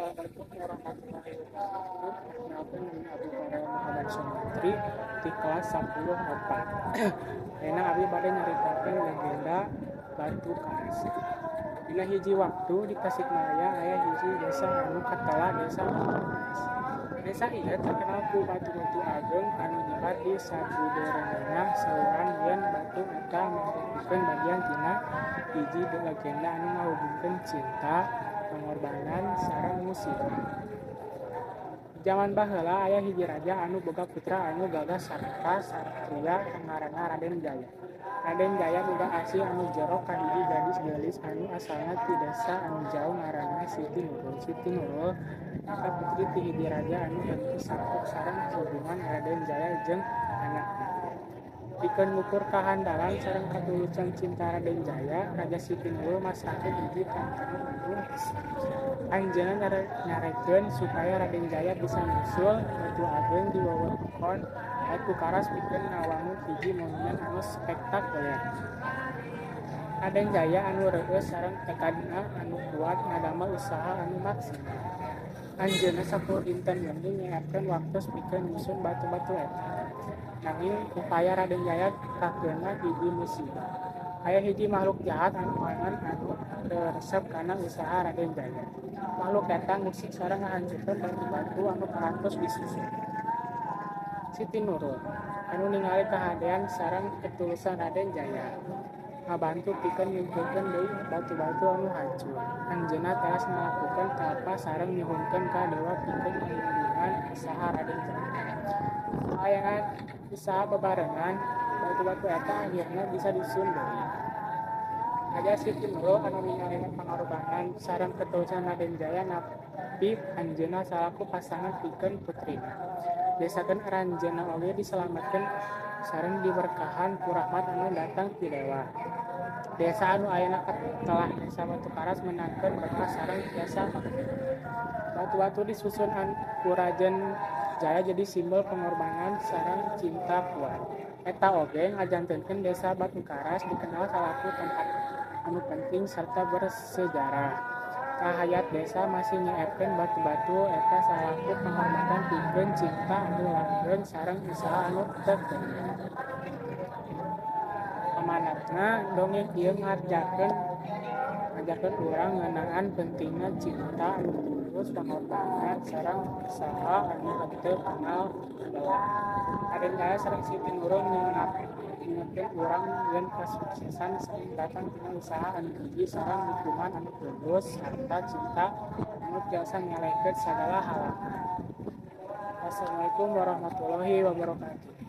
Assalamualaikum warahmatullahi wabarakatuh. Perkenalkan, nami abdi Farel Muhammad Somantri di kelas 10 4. Ayeuna abdi bade nyaritakeun legenda Batu Karas. Dina hiji waktu di Tasikmalaya aya hiji desa anu katela Desa Batu Karas. Desa ieu terkenal ku batu-batu ageng anu nyebar di sabudeureunana. Sauran yen batu eta mangrupikeun bagian tina hiji legenda anu ngahubungkeun cinta, pangorbanan, sareng musibah. Di jaman baheula aya hiji raja anu boga putra anu gagah sarta satria ngaranna Raden Jaya. Raden Jaya boga asih anu jero ka hiji gadis geulis anu asalna ti desa anu jauh ngaranna Siti Nurul. Siti Nurul eta putri ti hiji raja anu henteu salok sareng hubungan Raden Jaya jeung anakna. Pikeun ngukur kahandalan sareng katulusan cinta Raden Jaya, Raja Siti Nurul masrahkeun hiji tantangan anu anjeunna nyarekeun supaya Raden Jaya bisa nyusul batu ageng di wewengkon Batu Karas pikeun ngawangun hiji monumen anu spektakuler. Raden Jaya anu reueus sareng tekadna anu kuat ngadamel usaha anu maksimal. Anjeunna 10 dinten wengi nyeepkeun waktos pikeun nyusun batu-batu eta. Nanging upaya Raden Jaya kakeuna hiji musibah. Aya hiji makhluk jahat anu angan anu teu resep kana usaha Raden Jaya. Makhluk eta ngusik sareng ngahancurkeun batu-batu anu parantos disusun. Siti Nurul anu ningali kahadean sareng ketulusan Raden Jaya ngabantu pikeun nyumpulkeun deui batu-batu anu hancur. Anjeunna teras ngalakukeun tapa sareng nyuhunkeun ka dewa pikeun ngalindungan usaha Raden Jaya. Ayeuna usaha bebarengan, batu-batu eta akhirna bisa disusun deui. Raja Siti Nurul anu ningali pangorbanan sareng ketulusan Raden Jaya nampi anjeunna salaku pasangan pikeun putrina. Biasakeun aranjeunna oge disalametkeun sareng diberkahan ku rahmat anu datang ti dewa. Desa anu ayeuna katelah Desa Batu Karas meunangkeun berkah sareng jasa bakti. Batu-batu disusun ku Raden Jaya jadi simbol pengorbanan sareng cinta kuat. Eta oge ngajantenkeun Desa Batu Karas dikenal salaku tempat anu penting sarta bersejarah. Rahayat desa masih nyeepkeun batu-batu eta salaku penghormatan pikeun cinta anu langgeng sareng usaha anu tekun. Amanatna, dongeng ieu ngajarkeun urang ngeunaan pentingna cinta anu tulus, pangorbanan, sareng usaha anu henteu kenal lelah. Raden Jaya sareng Siti Nurul ngingetkeun urang yen kasuksesan sering datang tina usaha anu gigih sareng dukungan anu tulus sarta cinta anu tiasa ngalehkeun sagala halangan. Wassalamualaikum warahmatullahi wabarakatuh.